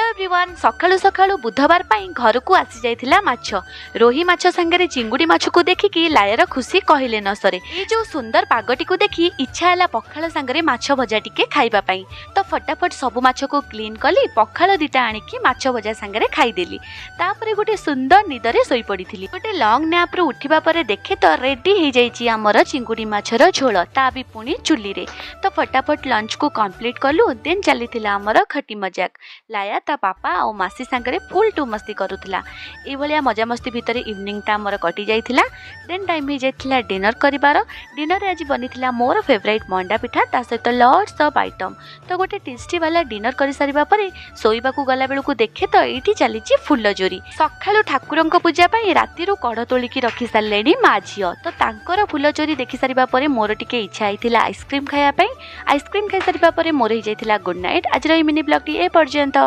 Hello everyone, ସକାଳୁ ସକାଳୁ ବୁଧବାର ପାଇଁ ଘରକୁ ଆସିଯାଇଥିଲା ମାଛ। ରୋହି ମାଛ ସାଙ୍ଗରେ ଚିଙ୍ଗୁଡ଼ି ମାଛକୁ ଦେଖିକି ଲାୟାର ଖୁସି କହିଲେ ନ ସରେ। ଏଇ ଯୋଉ ସୁନ୍ଦର ପାଗଟିକୁ ଦେଖି ଇଚ୍ଛା ହେଲା ପଖାଳ ସାଙ୍ଗରେ ମାଛ ଭଜା ଟିକେ ଖାଇବା ପାଇଁ। ତ ଫଟାଫଟ ସବୁ ମାଛକୁ କ୍ଲିନ୍ କଲି, ପଖାଳ ଦିଟା ଆଣିକି ମାଛ ଭଜା ସାଙ୍ଗରେ ଖାଇଦେଲି। ତାପରେ ଗୋଟେ ସୁନ୍ଦର ନିଦରେ ଶୋଇପଡ଼ିଥିଲି। ଗୋଟେ ଲଙ୍ଗ ନ୍ୟାପ୍ରୁ ଉଠିବା ପରେ ଦେଖେ ତ ରେଡି ହେଇଯାଇଛି ଆମର ଚିଙ୍ଗୁଡ଼ି ମାଛର ଝୋଳ, ତା ବି ପୁଣି ଚୁଲିରେ। ତ ଫଟାଫଟ ଲଞ୍ଚକୁ କମ୍ପ୍ଲିଟ୍ କଲୁ। ଦେନ୍ ଚାଲିଥିଲା ଆମର ଖଟି ମଜାକ। ଲାୟା ତା ବାପା ଆଉ ମାସୀ ସାଙ୍ଗରେ ଫୁଲ୍ ଟୁ ମସ୍ତି କରୁଥିଲା। ଏଇଭଳିଆ ମଜାମସ୍ତି ଭିତରେ ଇଭିନିଂଟା ଆମର କଟି ଯାଇଥିଲା। ଦେନ୍ ଟାଇମ୍ ହେଇଯାଇଥିଲା ଡିନର୍ କରିବାର। ଡିନରରେ ଆଜି ବନିଥିଲା ମୋର ଫେଭରାଇଟ୍ ମଣ୍ଡା ପିଠା, ତା ସହିତ ଲଟ୍ସ ଅଫ୍ ଆଇଟମ୍। ତ ଗୋଟେ ଟେଷ୍ଟି ବାଲା ଡିନର୍ କରିସାରିବା ପରେ ଶୋଇବାକୁ ଗଲା ବେଳକୁ ଦେଖେ ତ ଏଇଠି ଚାଲିଛି ଫୁଲ ଚୋରି। ସକାଳୁ ଠାକୁରଙ୍କ ପୂଜା ପାଇଁ ରାତିରୁ କଢ଼ ତୋଳିକି ରଖି ସାରିଲେଣି ମା ଝିଅ। ତ ତାଙ୍କର ଫୁଲ ଚୋରି ଦେଖି ସାରିବା ପରେ ମୋର ଟିକେ ଇଚ୍ଛା ହେଇଥିଲା ଆଇସ୍କ୍ରିମ୍ ଖାଇବା ପାଇଁ। ଆଇସ୍କ୍ରିମ୍ ଖାଇସାରିବା ପରେ ମୋର ହେଇଯାଇଥିଲା ଗୁଡ୍ ନାଇଟ୍। ଆଜିର ଏଇ ମିନି ବ୍ଲଗ୍ଟି ଏ ପର୍ଯ୍ୟନ୍ତ।